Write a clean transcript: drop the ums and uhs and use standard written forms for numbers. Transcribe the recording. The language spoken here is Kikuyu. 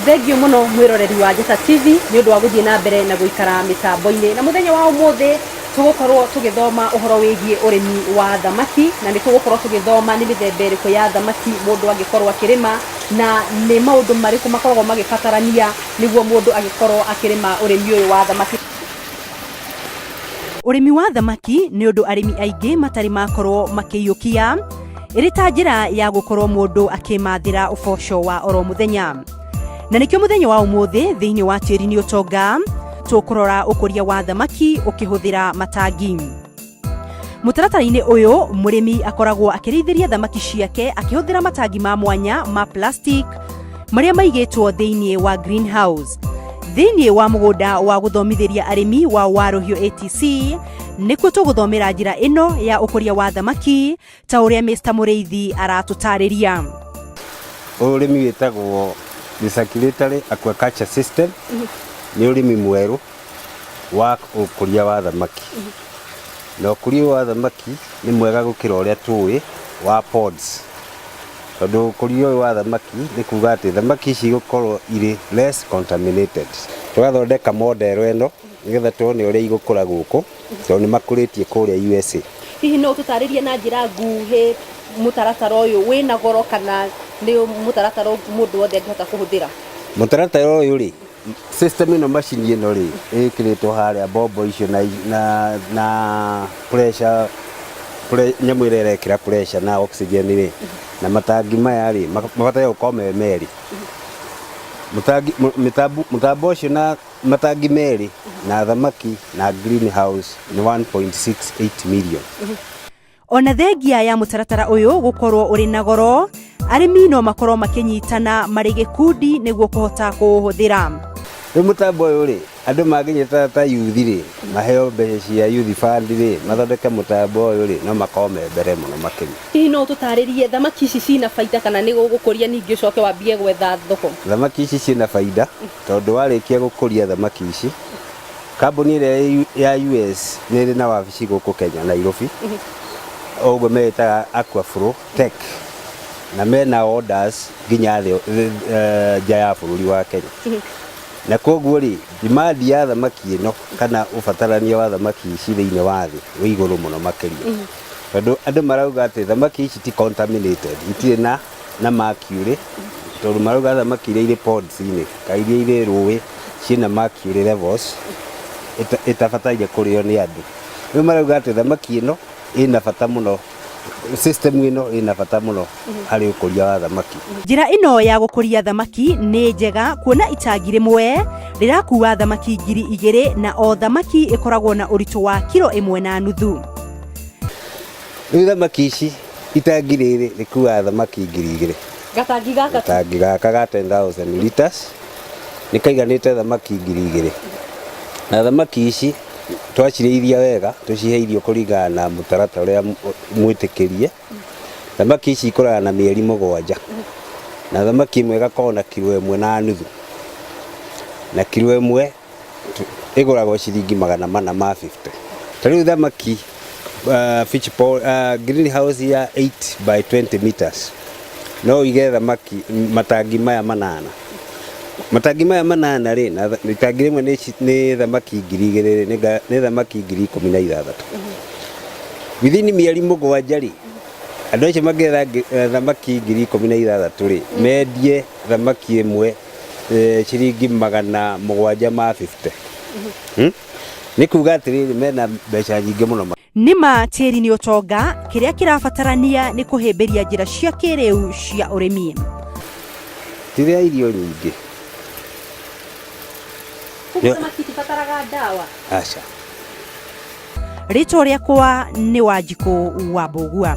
Thengiũ mũno mwĩroreri wa Njata TV nĩ ũndũ wa gũthiĩ na mbere na gũikara mĩtambo-inĩ. Na mũthenya wa ũmũthĩ tũgũkorwo tũgĩthoma ũhoro wĩgiĩ ũrĩmi wa thamaki, na nĩ tũgũkorwo tũgĩthoma nĩ mĩthemba ĩrĩkũ ya thamaki mũndũ angĩkorwo akĩrĩma, na nĩ maũndũ marĩkũ makoragwo magĩbatarania nĩguo mũndũ agĩkorwo akĩrĩma ũrĩmi ũyũ wa thamaki. Ũrĩmi wa thamaki nĩ ũndũ arĩmi aingĩ matarĩ makorwo makĩiyũkia ĩrĩ ta njĩra ya gũkorwo mũndũ akĩmathĩra ũboco wa oro mũthenya. Na nĩkĩo mũthenya wa ũmũthĩ thĩinĩ wa Tĩri nĩ Ũtonga tũkũrora ũkũria wa thamaki ũkĩhũthĩra matangi. Mũtaratara-inĩ ũyũ mũrĩmi akoragwo akĩrĩithĩria thamaki ciake akĩhũthĩra matangi ma mwanya ma plastic marĩa maigĩtwo thĩinĩ wa greenhouse. Thĩinĩ wa mũgũnda wa gũthomithĩria arĩmi wa Warũhiũ ATC nĩkuo tũgũthomera njĩra ĩno ya ũkũria wa thamaki ta ũrĩa Mr Mũrĩithi aratũtarĩria. Ũyũ ũrĩmi wĩtagwo recirculatory aquaculture system, nĩ ũrĩmi mwerũ wa ũkũria wa thamaki. Na ũkũria ũyũ wa thamaki nĩ mwega gũkĩra ũrĩa tũĩ wa ponds. Tondũ ũkũria ũyũ wa thamaki nĩ kuga atĩ thamaki ici igũkorwo irĩ less contaminated. Tũgathondeka model ĩno nĩgetha tuone ũrĩa igũkũra gũkũ tondũ nĩ makũrĩtie kũrĩa USA. Hihi no ũtũtarĩrie na njĩra nguhĩ mũtaratara ũyũ wĩna goro kana nĩ mũtaratara mũndũ wothe angĩhota kũhũthĩra? Mũtaratara ũyũ rĩ, system ĩno macini ĩno rĩ ĩkĩrĩtwo harĩa mbombo icio na, na, na pressure pre, nyamũ ĩrĩa ĩrekĩra pressure na oxygen rĩ na matangi maya rĩ mabataire gũkorwo me merĩ mũtangi mĩtambo mũtambo ũcio na matangi merĩ na thamaki na greenhouse nĩ 1.68 million. Ona thengia ya mũtaratara ũyũ gũkorwo ũrĩ na goro, arĩmi no makorwo makĩnyitana marĩ gĩkundi nĩguo kũhota kũũhũthĩra. Rĩu mũtambo ũyũ rĩ, andũ mangĩnyitana ta youth rĩ, maheo mbeca cia youth fund rĩ, mathondeke mũtambo ũyũ rĩ, no makorwo me mbere mũno makĩria. Hihi no ũtũtarĩrie thamaki ici cina baita kana nĩ gũgũkũria ningĩ ũcoke wambie gwetha thoko? Thamaki ici ciĩna baida tondũ warĩkia gũkũria thamaki ici, Kambuni ĩrĩa ya US nĩ ĩrĩ na wabici gũkũ Kenya, Nairobi. Ũguo meĩtaga Aquaflow Tech na mena orders nginya thĩ nja ya bũrũri wa Kenya. Na koguo rĩ, demand ya thamaki ĩno kana ũbatarania wa thamaki ici thĩinĩ wa thĩ wĩ igũrũ mũno makĩria. Tondũ andũ marauga atĩ thamaki ici ti contaminated, itirĩ na na mercury tondũ marauga thamaki iria irĩ ponds-inĩ kana iria irĩ rũĩ ciĩna mercury levels ĩtabataire kũrĩo nĩ andũ. Rĩu marauga atĩ thamaki ĩno ĩna bata mũno, system ĩno ĩna bata mũno harĩ ũkũria wa thamaki. Njĩra ĩno ya gũkũria thamaki nĩ njega kuona itangi rĩmwe rĩrakuua thamaki 2000 na o thamaki ĩkoragwo na ũritũ wa kiro 1.5. Rĩu thamaki ici itangi rĩrĩ rĩkuaga thamaki 2000. Gatangi gaka tu? Gatangi gaka ga 10,000 liters nĩ kaiganĩte thamaki 2000. Na thamaki ici twacirĩithia wega tũcihe irio kũringana na mũtaratara ũrĩa mwĩtĩkĩrie, thamaki ici ikũraga na mĩeri 7. Na thamaki ĩmwe ĩgakorwo na kiro 1.5. Na kiro ĩmwe ĩgũragwo ciringi 450. Ta rĩu thamaki fish pond, greenhouse ya 8 by 20 meters no ũige thamaki matangi maya manana. Matangi maya manana rĩ, na itangi rĩmwe nĩ thamaki 2000 rĩ, nĩ thamaki 16,000. Within mĩeri 7 rĩ, andũ acio mangĩetha thamaki 16,000 rĩ, mendie thamaki ĩmwe ciringi 750. Nĩ kuga atĩrĩrĩ mena mbeca nyingĩ mũno. Nĩ ma tĩri nĩ ũtonga, kĩrĩa kĩrabatarania nĩ kũhĩmbĩria njĩra cia kĩrĩu cia ũrĩmi. Tirĩa irio nyingĩ. Koguo thamaki itibataraga ndawa? Aca. Rĩtwa rĩakwa nĩ Wanjikũ wa Mbũgua.